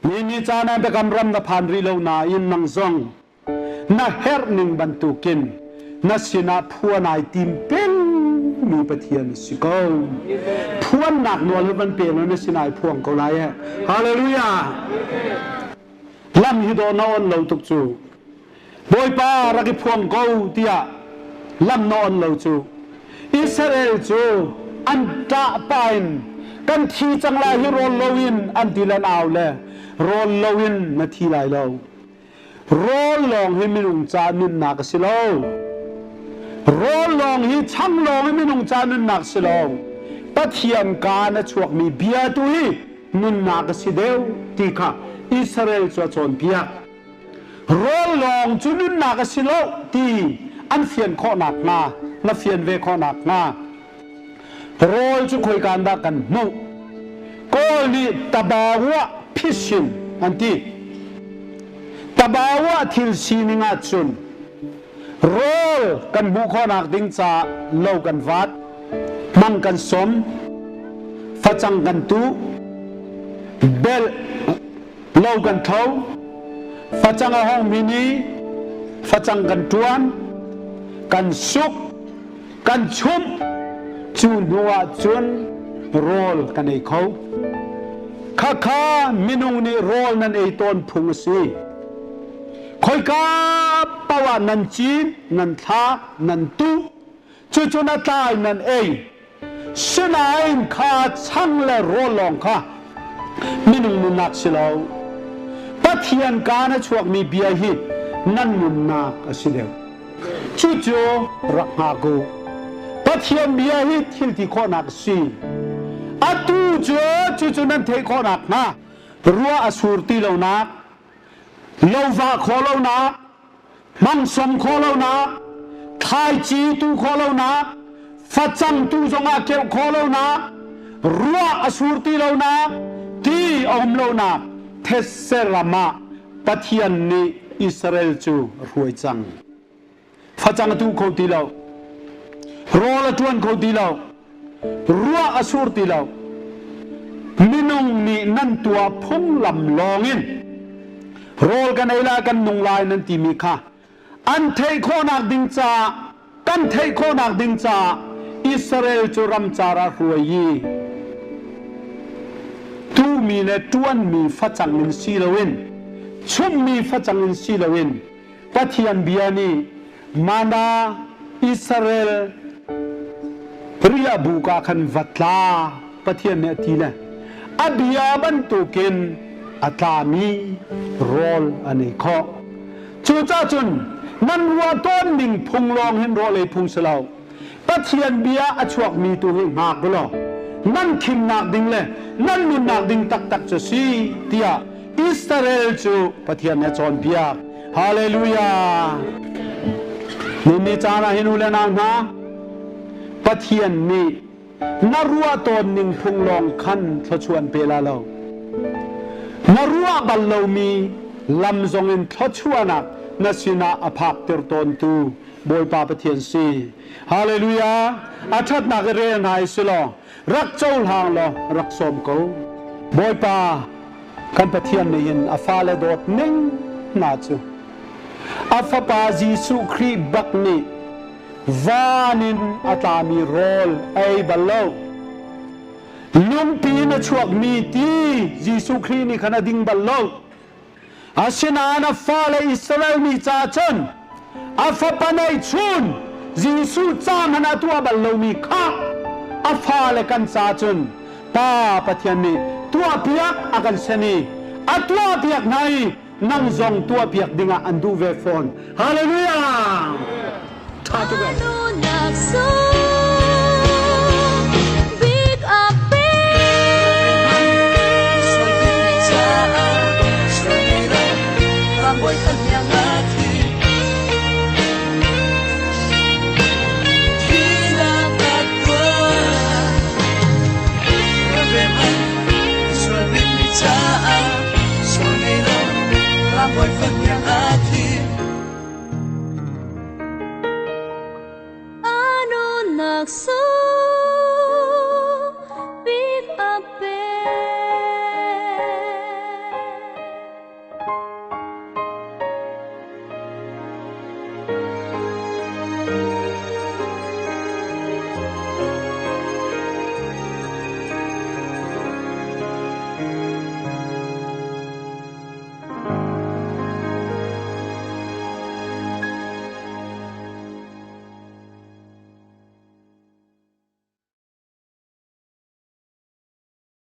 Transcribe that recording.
Ni ni caan ah biakam ram na phan rih lo nain nang zong na herh ning bantukin na sinah phuan ai tim pengmi Pathian a si ko. Phuannak nawl hi van pe law na sinah ai phuang ko lai eh. Hallelujah. Lam hi dawh na on lo tuk cu. Bawipa rak i phuang ko tiah lam na on lo cu. Israel cu an ṭah pa in kan thi cang lai hi rawl loin an ti le an au le rawl loin na thi lai lo. Rawl lawng hi minung ca nunnak a si lo. Rawl lawng hi chang lawng hi minung ca nunnak si lo. Pathian kaa na chuakmi bia tu hi nunnak a si deuh ti kha Israel cu a cawnpiak. Rawl lawng cu nunnak a si lo ti an fian khawh nakhnga, na fian ve khawh nakhnga Rawl cu khoika dah kan hmuh? Kawl nih tabawa phisin an ti. Tabawa thil sining ahcun rawl kan hmuh khawhnak ding caah lo kan vat, hmang kan som, facang kan tuh, belh lo kan tho, facang a hongmi nih facang kan ṭuan, kan suk, kan chumh cu hnu ah cun rawl kan ei kho. Khakha minung nih rawl nan ei tawn phung a si. Khoika paoh ah nan cin, nan thlak, nan tuh, cucu na tlai nan ei. Sinain kha chang le rawl lawng kha minung nunnak si lo. Pathian kaan a chuakmi bia hi nan nunnak a si deuh. Cucu rak hngak u. Pathian bia hi thil ti khawhnak a si. Atu cu cucu nan theih khawh nakhnga ruah a sur ti lonak, lo vah khawh lonak, hmangsom khawh lonak, thlaici tu khawh lonak, facang tu zongah keuh khawh lonak, ruah a sur ti lonak, ti a um lonak thetse ram ah Pathian nih Israel cu a hruai cang. Facang a tuh kho ti lo. Rawl a ṭuan kho ti lo. Ruah a sur ti lo. Minung nih nan tuah phunglam lawngin rawl kan ei lai kan nung lai nan timi kha an theih khawhnak ding caah kan theih khawhnak ding caah Israel cu ramcar ah hruai i tuhmi le ṭuanmi facang in si loin chumhmi facang in si loin Pathian bia nih mana Israel riahbuk ah khan va tla Pathian nih a ti le a bia bantukin a tlami rawl an ei khawh. Cucaah cun nan ruah tawn ning phung lawng hin rawl ei phung si lo. Pathian bia a chuakmi tu hi hngak u law nan khimnak ding le nan nunnak ding taktak cu si tiah Israel cu Pathian nih a cawnpiak. Hallelujah! Ni caan ah hin u le nau hna, Pathian nih na ruah tawn ning phung lawng khan thluachuah an pe la lo. Na ruah bal lomi lam zong in thluachuahnak na sinah a phakter tawntu Bawipa Pathian si. Hallelujah! A ṭhatnak i rel hna i si law rak cohlang law rak sawm ko. Bawipa kan Pathian nih hin a fale dawt ning hna cu a fapa Jesuh Khrih bak nih van in a tlami rawl ei bal lo. Lungpi in a chuakmi ti Jesuh Khrih nih khan a ding bal lo. Asinain a fale Israel mi ca cun a fapa neihchun Jesuh ca hmanh ah tuah bal lomi kha a fale kan ca cun Pa Pathian nih tuahpiak a kan sen i a tuahpiak hna i nang zong tuahpiak dingah an duh ve fawn. Hallelujah! Ṭha tuk eh. Caah sual ngei lo, Bawi